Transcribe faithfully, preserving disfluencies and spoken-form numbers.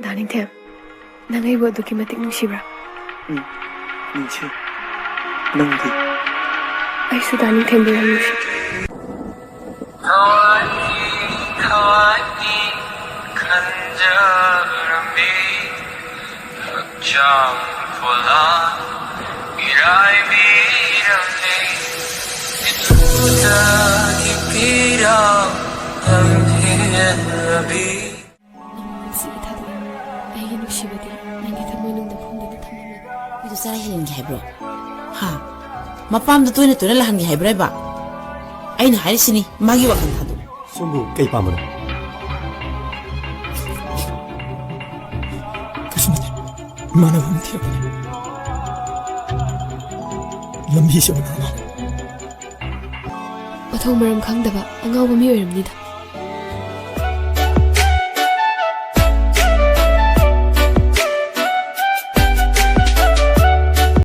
ꯗꯥ ꯅꯤꯡꯊꯦꯝ, ꯅꯪ ꯑꯩꯕꯨ ꯑꯗꯨꯛꯀꯤ ꯃꯇꯤꯛ ꯅꯨꯡꯁꯤꯕ꯭ꯔꯥ? ꯎꯝ, ꯅꯨꯡꯁꯤ꯫ ꯅꯪꯗꯤ? ꯑꯩꯁꯨ ꯗꯥ ꯅꯤꯡꯊꯦꯝꯕꯨ ꯌꯥꯝ ꯅꯨꯡꯁꯤ꯫ ꯊꯋꯥꯏ, ꯊꯋꯥꯏ ꯈꯟꯖꯔꯝꯃꯤ꯫ ꯍꯛꯆꯥꯡ ꯄꯣꯂꯥꯡ ꯏꯔꯥꯏꯕꯤꯔꯝꯃꯤ꯫ ꯏꯇꯨꯗꯒꯤ ꯄꯤꯔꯥꯡ ꯂꯝꯍꯦꯜꯂꯕꯤ꯫ ꯅꯪꯅ ꯅꯨꯡꯁꯤꯒꯤ ꯊꯥꯗꯣꯛꯏ꯫ ꯑꯩꯒꯤ ꯅꯨꯡꯁꯤꯕꯗꯤ ꯅꯪꯒꯤ ꯊꯃꯣꯏꯅꯨꯡꯗ ꯐꯨꯝꯗꯨꯅ ꯊꯝꯂꯝꯃꯤ꯫ ꯑꯩꯈꯣꯏꯗꯣ ꯆꯔꯥ ꯍꯦꯟꯒꯦ ꯍꯥꯏꯕ꯭ꯔꯣ? ꯍꯥ? ꯃꯄꯥꯝꯗ ꯇꯣꯏꯅ ꯇꯣꯏꯅ ꯂꯥꯛꯍꯟꯒꯦ ꯍꯥꯏꯕ꯭ꯔꯥ ꯍꯥꯏꯕ? ꯑꯩꯅ ꯍꯥꯏꯔꯤꯁꯤꯅꯤ, ꯃꯥꯒꯤ ꯋꯥꯈꯜ ꯊꯥꯗꯣꯛꯎ꯫ ꯁꯣꯝꯕꯨ ꯀꯩ ꯄꯥꯝꯕꯅꯣ? ꯀꯩꯁꯨ ꯅꯠꯇꯦ꯫ ꯏꯃꯥꯟꯅꯕ ꯑꯃ ꯊꯤꯔꯛꯄꯅꯦ꯫ ꯂꯝꯕꯤꯁꯦ ꯎꯅꯔ ꯃꯥꯜꯂꯦ꯫ ꯃꯊꯣꯡ ꯃꯔꯝ ꯈꯪꯗꯕ ꯑꯉꯥꯎꯕ ꯃꯤ ꯑꯣꯏꯔꯝꯅꯤꯗ꯫